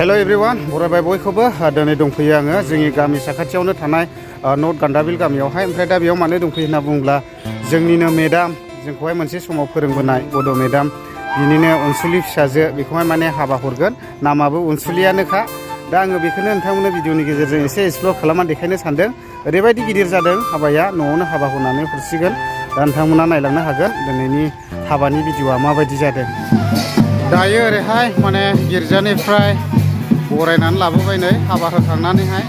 hello everyone बरायबाय बयखौबो दिनै दंफैयो आङो जोंनि गामि साखाथियावनो थानाय नर्थ गान्दाबिल गामियावहाय ओमफ्राय दा बेयाव मानो दंफैयो होनना बुङोब्ला जोंनिनो मेडाम जोंखौहाय मोनसे समाव फोरोंबोनाय बड' मेडाम बिनिनो अनसुलि फिसाजो बेखौहाय माने हाबा हरगोन नामाबो अनसुलियानोखा दा आङो बेखौनो नोंथांमोननो भिडिअनि गेजेरजों एसे एक्सप्लर खालामना देखायनो सानदों ओरैबायदि गिदिर जादों हाबाया न'आवनो हाबा होनानै हरसिगोन दा नोंथांमोना नायलांनो हागोन दिनैनि हाबानि भिडिअआ माबायदि जादों दायो ओरैहाय माने गिर्जानिफ्राय बरायनानै लाबोबाय नै हाबा होखांनानैहाय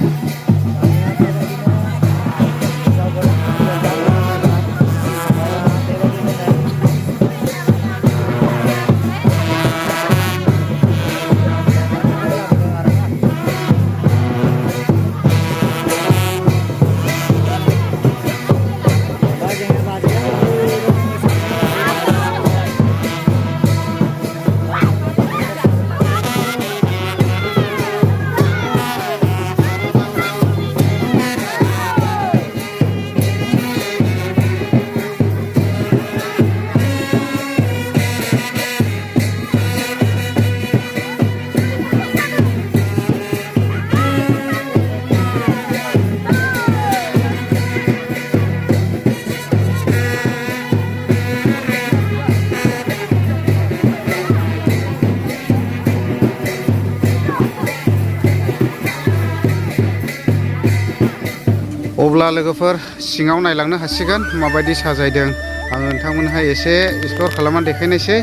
अब्ला लोगोफोर सिङाव नायलांनो हासिगोन माबायदि साजायदों आं नोंथांमोनहाय एसे एक्सप्लर खालामनानै देखायनोसै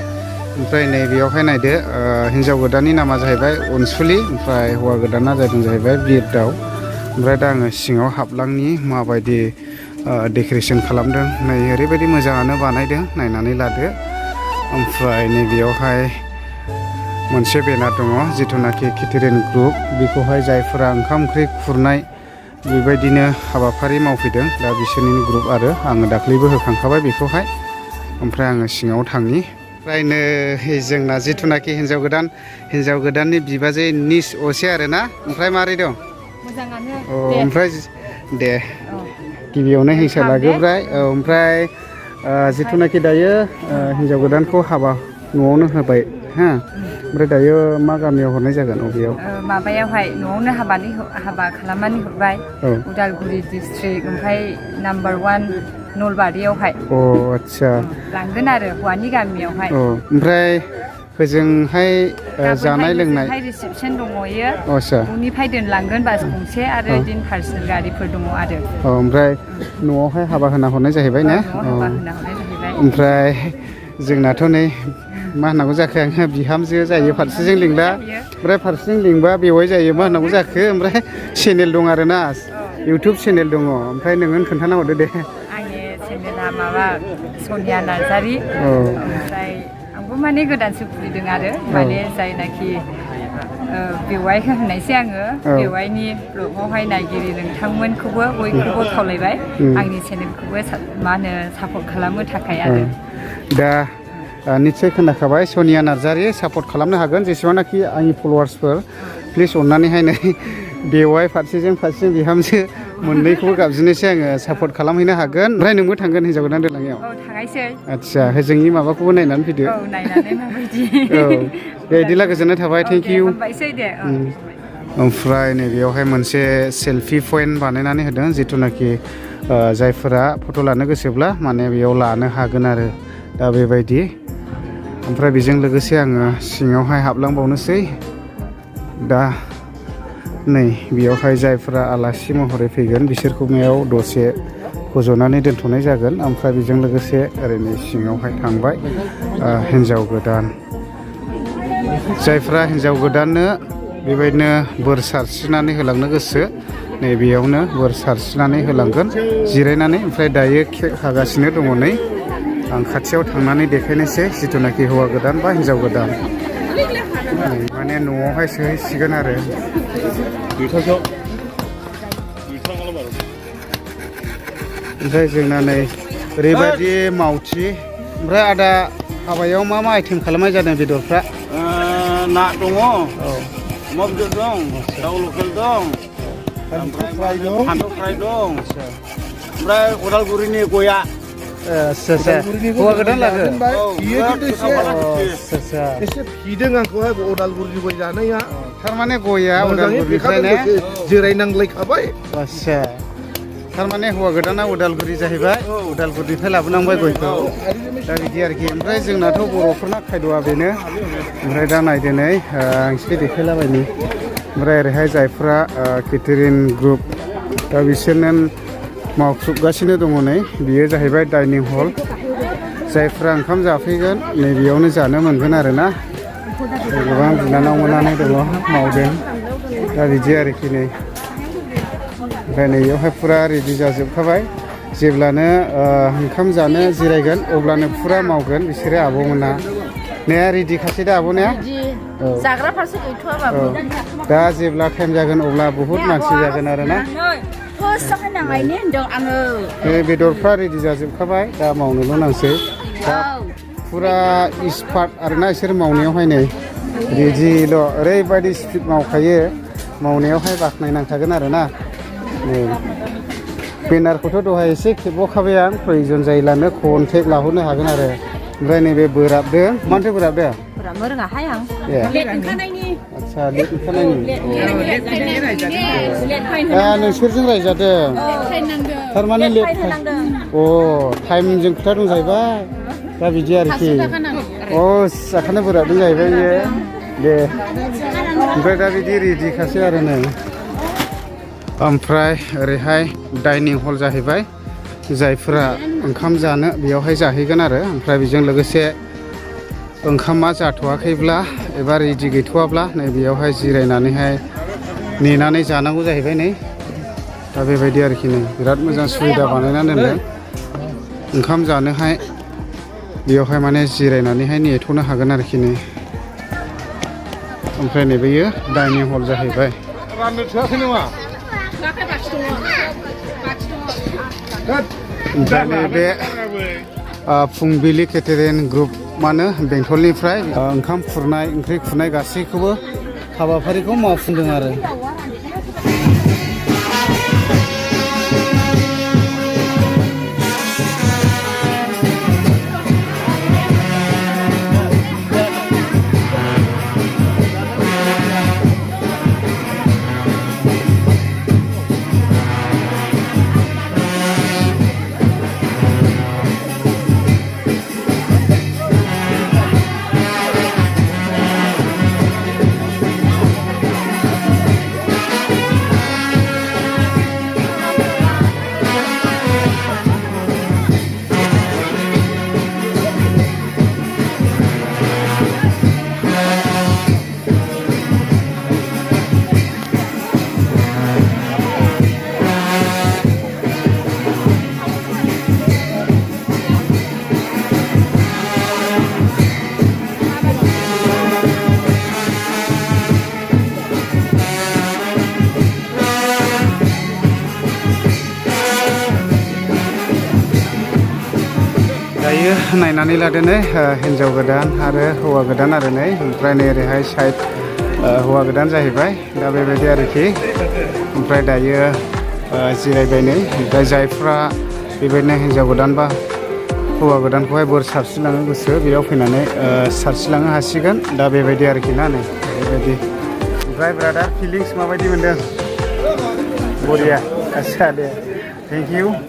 ओमफ्राय नै बेयावहाय नायदो हिन्जाव गोदाननि नामा जाहैबाय अनसुलि ओमफ्राय हौवा गोदाना जाहैबाय बिरदाव ओमफ्राय दा आङो सिङाव हाबलांनि माबायदि डेक'रेसन खालामदों नै ओरैबायदि मोजाङानो बानायदों नायनानै लादो ओमफ्राय नै बेयावहाय मोनसे बेनार दङ जिथुनाखि केटारिं ग्रुप बेखौहाय जायफोरा ओंखाम ओंख्रि खुरनाय बेबायदिनो हाबाफारि मावफैदों दा बिसोरनि ग्रुप आरो आङो दाख्लैबो होखांखाबाय बेखौहाय ओमफ्राय आङो सिङाव थांनि ओमफ्राय नै जोंना जिथुनाखि हिन्जाव गोदाननि बिबाजै निस असे आरोना ओमफ्राय मारै दं मोजाङानो ओमफ्राय दे गिबियावनो हिंसा लाग्रोबाय ओमफ्राय जिथुनाखि दायो हिन्जाव गोदानखौ हाबा न'आवनो होबाय हा ओमफ्राय दायो मा गामियाव हरनाय जागोन अबेयाव माबायावहाय न'आवनो हाबा खालामनानै हरबाय उदालगुरि डिस्ट्रिक्ट ओमफ्राय नाम्बार 1 नलबारियावहाय आच्छा लांगोन आरो हौवानि गामियावहाय ओमफ्राय होजोंहाय जानाय लोंनाय रिसेपसन दङयो आच्छा न'निफ्राय दोनलांगोन बास गंसे आरो दिन पार्सनेल गारिफोर दङ आरो ओमफ्राय न'आवहाय हाबा होना हरनाय जाहैबाय ना ओमफ्राय जोंनाथ' नै मा होननांगौ जाखो आङो बिहामजो जायो फारसेजों लिंला ओमफ्राय फारसेजों लिंबा बेवाइ जायो मा होननांगौ जाखो ओमफ्राय चेनेल दं आरोना इउटुब चेनेल दङ ओमफ्राय नोङो खोन्थाना हरदो दे आंनि चेनेला माबा सनिया नार्जारि ओमफ्राय आंबो माने गोदानसो खुलिदों आरो माने जायनाखि बेवाइ होननायसै आङो बेवाइनि ब्लगावहाय नायगिरि नोंथांमोनखौबो बयखौबो खावलायबाय आंनि चेनेलखौबो मा होनो सापर्ट खालामनो थाखाय आरो दा निश्चय खोनाखाबाय सनिया नार्जारि सापर्ट खालामनो हागोन जेसेबांनाखि आंनि फल'वार्सफोर प्लिज अननानैहाय नै बेवाइ फारसेजों बिहामजो मोननैखौबो गाबज्रिनोसै आङो सापर्ट खालामहैनो हागोन ओमफ्राय नोंबो थांगोन हिन्जाव गोदान दोनलांनायाव थांनायसै आच्छा जोंनि माबाखौबो नायनानै फैदो नायनानै माबायदि दे बिदिब्ला गोजोननाय थाबाय थेंक इउ ओमफ्राय नैबेयावहाय मोनसे सेलफि पइन्ट बानायनानै होदों जिथुनाखि जायफोरा फट' लानो गोसोब्ला माने बेयाव लानो हागोन आरो दा बेबायदि ओमफ्राय बेजों लोगोसे आङो सिङावहाय हाबलांबावनोसै दा नै बेयावहाय जायफोरा आलासि महरै फैगोन बिसोरखौ बेयाव दसे फज'नानै दोनथ'नाय जागोन ओमफ्राय बेजों लोगोसे ओरैनो सिङावहाय थांबाय हिन्जाव गोदान जायफ्रा हिन्जाव गोदाननो बेबायदिनो बोर सारस्रिनानै होलांनो गोसो नै बेयावनो बोर सारस्रिनानै होलांगोन जिरायनानै ओमफ्राय दायो केक हागासिनो दङ नै आं खाथियाव थांनानै देखायनोसै जिथुनाखि हौवा गोदान बा हिन्जाव गोदान माने न'आवहाय सोहैसिगोन आरो ओमफ्राय जोंना नै ओरैबायदि मावथि ओमफ्राय आदा हाबायाव मा आइटेम खालामनाय जादों बेदरफ्रा ना दङ अमा बेदर दं दाउ लकेल दं फान्थाव फ्राय दं ओमफ्राय उदालगुरिनि गया हौवा गोदान लागोन एसे फिदों आंखौहाय उदालगुरिनि गय जानाया थारमाने गया उदालगुरिनिफ्राय ने जिरायनांलायखाबाय आच्छा थारमाने हौवा गोदाना उदालगुरि जाहैबाय उदालगुरिनिफ्राय लाबोनांबाय गयखौ दा बिदि आरोखि ओमफ्राय जोंनाथ' बर'फोरना खायद'आ बेनो ओमफ्राय दा नायदो नै आं एसे देखायलाबायनि ओमफ्राय ओरैहाय जायफ्रा केटारिं ग्रुप दा बिसोरनो मावख्रुबगासिनो दङ नै बियो जाहैबाय डाइनिं हल जायफ्रा ओंखाम जाफैगोन नैबेयावनो जानो मोनगोन आरोना गोबां बिनानावमोनानो दङ मावदों दा बिदि आरोखि नै ओमफ्राय नैयावहाय फुरा रेडि जाजोबखाबाय जेब्लानो ओंखाम जानो जिरायगोन अब्लानो फुरा मावगोन बिसोरो आब'मोना ने रेडिखासै दा आब' ने जाग्रा फारसे गैथ'आबाबो दा जेब्ला टाइम जागोन अब्ला बुहुत मानसि जागोन आरोना बे बेदरफ्रा रेडि जाजोबखाबाय दा मावनोल' नांसै दा फुरा एक्सपार्ट आरोना बिसोर मावनायावहाय नै रेडिल' ओरैबायदि स्पिड मावखायो मावनायावहाय बाख्नायनांखागोन आरोना बेनारखौथ' दहाय एसे खेबबावखाबाय आं प्रयजन जायोब्लानो कन्टेक्ट लाहरनो हागोन आरो ओमफ्राय नैबे बोराबदों मानोथो बोराबदों बोराबनो रोङाहाय आं आच्छा लेट ओंखारनायनि नोंसोरजों रायजादों थारमाने लेट अ टाइमजों खोथा दं जाहैबाय दा बिदि आरोखि अ जाखानो बोराबदों जाहैबाय बेयो दे ओमफ्राय दा बिदि रेडिखासै आरो नै ओमफ्राय ओरैहाय डाइनिं हल जाहैबाय जायफोरा ओंखाम जानो बेयावहाय जाहैगोन आरो ओमफ्राय बेजों लोगोसे ओंखामा जाथ'वाखैब्ला एबा रेडि गैथ'वाब्ला नै बेयावहाय जिरायनानैहाय नेनानै जानांगौ जाहैबाय नै दा बेबायदि आरोखि नै बिराद मोजां सुबिदा बानायनानै दोनदों ओंखाम जानोहाय बेयावहाय माने जिरायनानैहाय नेथ'नो हागोन आरोखि नै ओमफ्राय नै बेयो डाइनिं हल जाहैबाय राननो थोआखै नामा ओमफ्राय नैबे फुंबिलि केटारिं ग्रुप मानो बेंटलनिफ्राय ओंखाम खुरनाय ओंख्रि खुरनाय गासैखौबो हाबाफारिखौ मावफुंदों आरो दायो नायनानै लादो नै हिन्जाव गोदान आरो हौवा गोदान आरो नै ओमफ्राय नै ओरैहाय साइड हौवा गोदान जाहैबाय दा बेबायदि आरोखि ओमफ्राय दायो जिरायबाय नै ओमफ्राय जायफ्रा बेबायदिनो हिन्जाव गोदान बा हौवा गोदानखौहाय बोर सारस्रिलांनो गोसो बेयाव फैनानै सारस्रिलांनो हासिगोन दा बेबायदि आरोखि ना नै बेबायदि ओमफ्राय ब्रादार फिलिंस माबायदि मोनदों बरिया आच्छा दे थेंक इउ